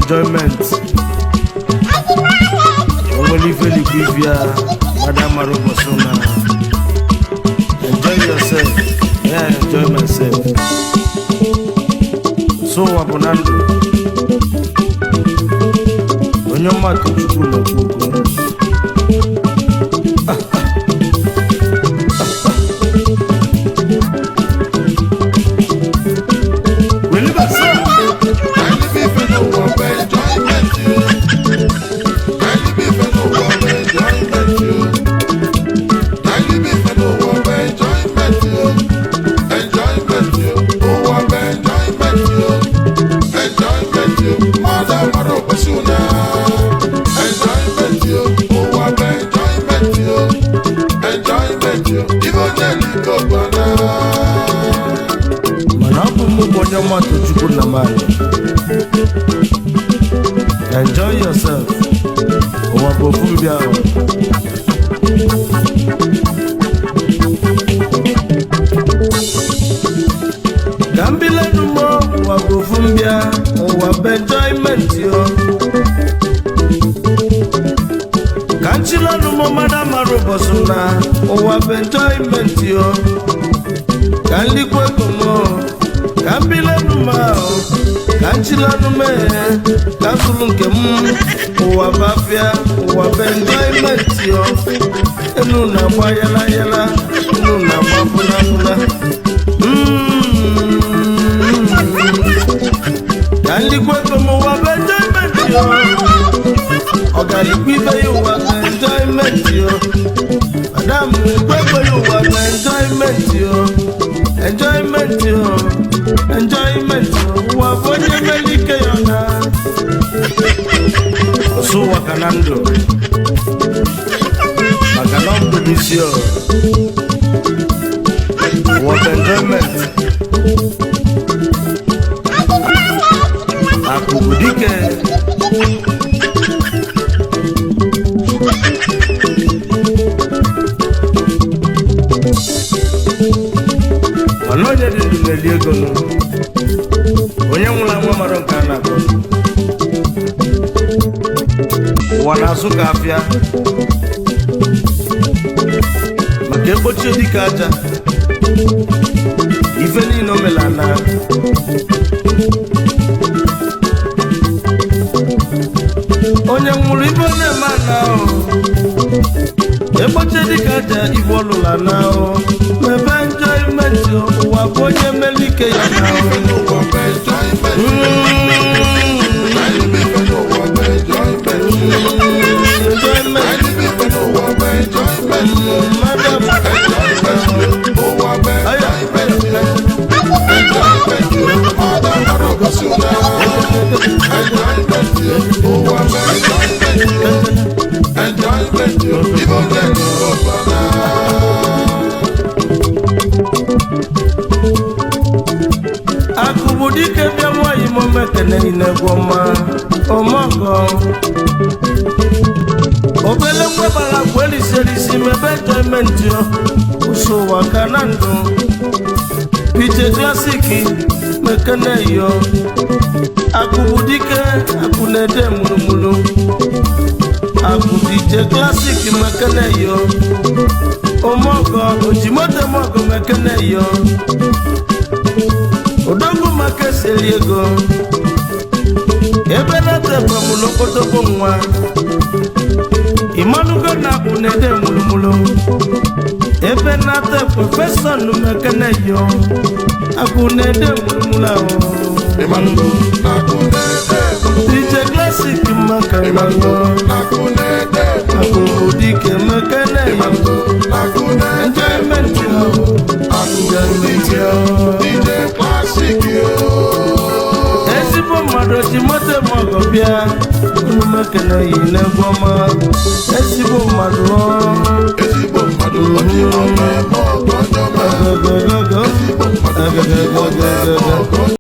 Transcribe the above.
Enjoyment. O nwere ife likwa ife ya mmadụ amara ụbọchị na. Enjoy yourself, yeah, enjoy myself. So ụwa bụ na ndụ onye mmadụ Chukwu na-ekwu okwu. Welibasa. Anyị bụ ife n'ụwa bụ enjoyment yo. Anyị bụ ife n'ụwa bụ enjoyment yo. Anyị bụ ife n'ụwa bụ enjoyment yo. Enjoyment yo. Ụwa bụ enjoyment yo. Enjoyment yo. Mmadụ amara ụbọchị ụna. Enjoyment yo. Ụwa bụ enjoyment yo. Enjoyment yo. Ife onye liko gbana. Mana ọ bụ mụ bụ onye mmadụ Chukwu na mmadụ. Enjoy yourself, ụwa bụ ofu mbịa ahụ. Ka mbilenu mọ, ụwa bụ ofu mbịa, ụwa bụ enjoyment yo. Ka nchilenu mọ, mmadụ amara ụbọchị na ụwa bụ enjoyment yo. Ka nlikwa ego mọ, ka mbilenu ma ahụ, ka nchilenu mee, ka zụrụ nke m. Ụwa bụ afịa, ụwa bụ enjoyment yo. Enu na-agba yala yala, enu na-agba fụna fụna. Ka nlikwa ego m, ụwa bụ enjoyment yo. Ọgalikwa ibe ya, ụwa bụ enjoyment yo. Madam kwekwe ya, ụwa bụ enjoyment yo. Enjoyment yo, enjoyment yo. Ụwa bụ onye mere ike ya na ọsọ. Ụwa ka na ndụ, maka na ọ bụ n'isi o. Ụwa bụ enjoyment. Akụ bụ dike. Mana onye dị ndụ na-eli ego nụ. Onye nwụrụ anwụ mara nke a na-akọ. Ụwa na-azụ ka afịa, maka egbochie dịka aja ife niile o mela na onye nwụrụ ife ọ na-eme ana ahụ. Egbochie dịka aja ife ọlụla na ahụ mebe enjoyment. Ụwa bụ onye melike ya na ahụ. Ife n'ụwa bụ enjoyment. Anyị bụ ife n'ụwa bụ enjoyment. Enjoyment. Anyị bụ ife n'ụwa bụ enjoyment. Madam. Enjoyment. Ụwa bụ enjoyment. Enjoyment. Mmadụ amara ụbọchị ụna. Enjoyment. Ụwa bụ enjoyment. Enjoyment. Ife onye liko gbana. Akụ bụ dike bịa nwanyị m omekene inegwu ọma ọmọgọ. Obele nwebara agwa eriserisi mebe enjoyment yo. Ụsọ ụwa ka na ndụ. Pije Classic mekene yo. Akụ bụ dike, akụ na-ede mụrụmụrụ. Akụ dije Classic mekene yo. Ọmọgọ ojimoto mọgọ mekene yo. Odogwu maka eseri ego ebe na-etebamụlụ okpotokpo nwa ịmalụgo na akpụ na-ede mụlụmụlụ ebe na-ate prọfesọ numekene yo. Akpụ na-ede mụlụmụlụ ahụ. Ịmalụgo na akụ na-ede mụlụmụlụ. DJ Classic maka Ịmalụgo ịmalụgo na akụ na-ede akụ mụlụmụlụ. bụ dike mekene yo. Ịmalụgo na akụ na-ede Enjoyment yo. Akụ bụ dike, DJ Classic yo. Ezigbo mmadụ ji moto mọgọ bịa unu mekene yi n'egwu ọma. Ezigbo mmadụ ọ. Ezigbo mmadụ onye ọma eme ọgọ, onye ọma. Gogogogo. Ezigbo mmadụ onye ọma eme ọgọ.